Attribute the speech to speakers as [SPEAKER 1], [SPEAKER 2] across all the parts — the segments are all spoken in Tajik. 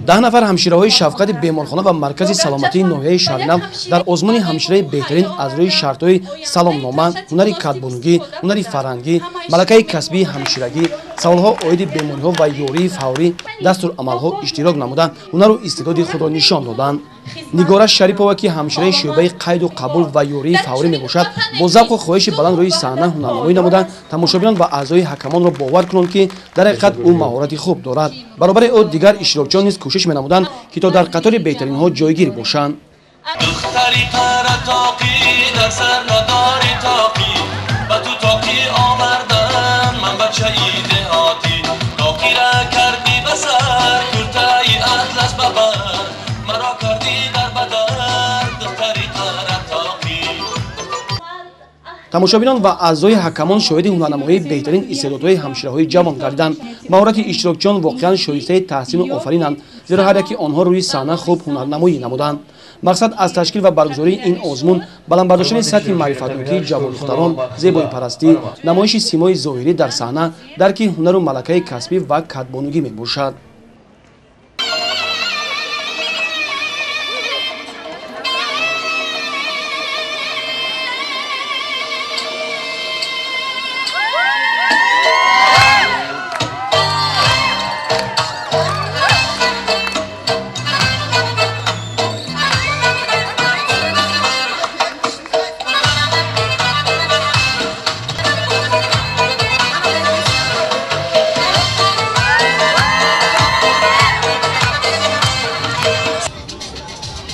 [SPEAKER 1] 10 нафар ҳамшираҳои шафқати беморхона ва маркази саломатии ноҳияи Шаҳринав дар озмуни ҳамшираи беҳтарин аз рӯи шартҳои саломнома, ҳунари кадбонугӣ, ҳунари фарҳангӣ, малакаи касбии ҳамширагӣ, саволҳо оиди бемориҳо ва ёрии фаврӣ, дастурамалҳо иштирок намуда, ҳунару истеъдоди худро нишон доданд. Нигора Шарипова, ки ҳамшираи шӯъбаи қайду қабул ва ёрии фаврӣ мебошад, бо завқу хоҳиши баланд рӯи саҳна ҳунарнамоӣ намуда, тамошобинон ва аъзои ҳакамонро бовар кунанд, ки дар ҳақиқат ӯ маҳорати хуб дорад. Баробари ӯ дигар иштирокчиён низ кӯшиш менамуданд, ки то дар қатори беҳтаринҳо ҷойгир бошанд. Тамошобинон ва аъзои ҳакамон шоҳиди ҳунарнамоии беҳтарин истеъдодҳои ҳамшираҳои ҷавон гардиданд. Маҳорати иштирокчиён воқеан шоистаи таҳсину офаринанд, зеро ҳар яки онҳо рӯи саҳна хуб ҳунарнамоӣ намуданд. Мақсад аз ташкил ва баргузории ин озмун баланд бардоштани сатҳи маърифатнокии ҷавондухтарон, зебоипарастӣ, намоиши симои зоҳирӣ дар саҳна, дарки ҳунару малакаи касбӣ ва кадбонугӣ мебошад.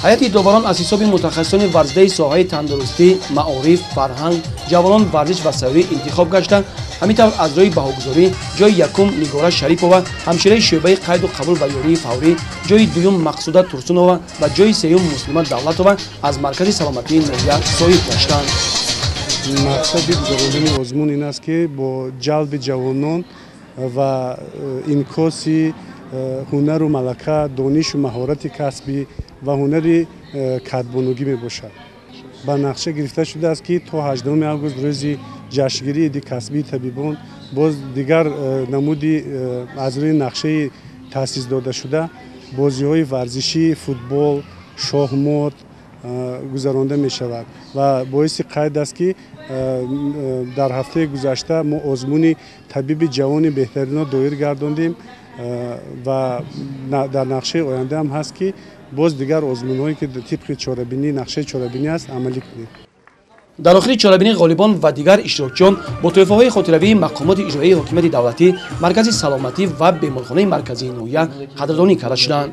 [SPEAKER 1] Ҳайати доварон аз ҳисоби мутахассисони варзидаи соҳаи тандурустӣ, маориф, фарҳанг, ҷавонон, варзиш ва сайёрӣ интихоб гашта, ҳамин тавр аз рӯи баҳогузорӣ ҷои якум Нигора Шарипова, ҳамшираи шӯъбаи қайду қабул ва ёрии фаврӣ, ҷои дуюм Мақсуда Турсунова ва ҷои сеюм Муслима Давлатова аз маркази саломатии ноҳия соҳиб гаштанд.
[SPEAKER 2] Мақсади гузарондани озмун ин аст, ки бо ҷалби ҷавонон ва инъикоси ҳунару малака, донишу маҳорати касбӣ ва ҳунари кадбонугӣ мебошад. Ба нақша гирифта шудааст, ки то 18 август, рӯзи ҷашнгирии иди касбии табибон, боз дигар намуди аз рӯи нақшаи таъсис додашуда бозиҳои варзишӣ, футбол, шоҳмот гузаронда мешавад. Ва боиси қайд аст, ки дар ҳафтаи гузашта мо озмуни табиби ҷавони беҳтаринро доир гардондем ва дар нақшаи оянда ҳам ҳаст, ки боз дигар озмунҳое, ки тибқи чорабинӣ, нақшаи чорабинӣ аст, амалӣ кунем.
[SPEAKER 1] Дар охири чорабинӣ ғолибон ва дигар иштирокчиён бо тӯҳфаҳои хотиравии мақомоти иҷроияи ҳокимияти давлатӣ, маркази саломатӣ ва беморхонаи марказии ноҳия қадрдонӣ карда шуданд.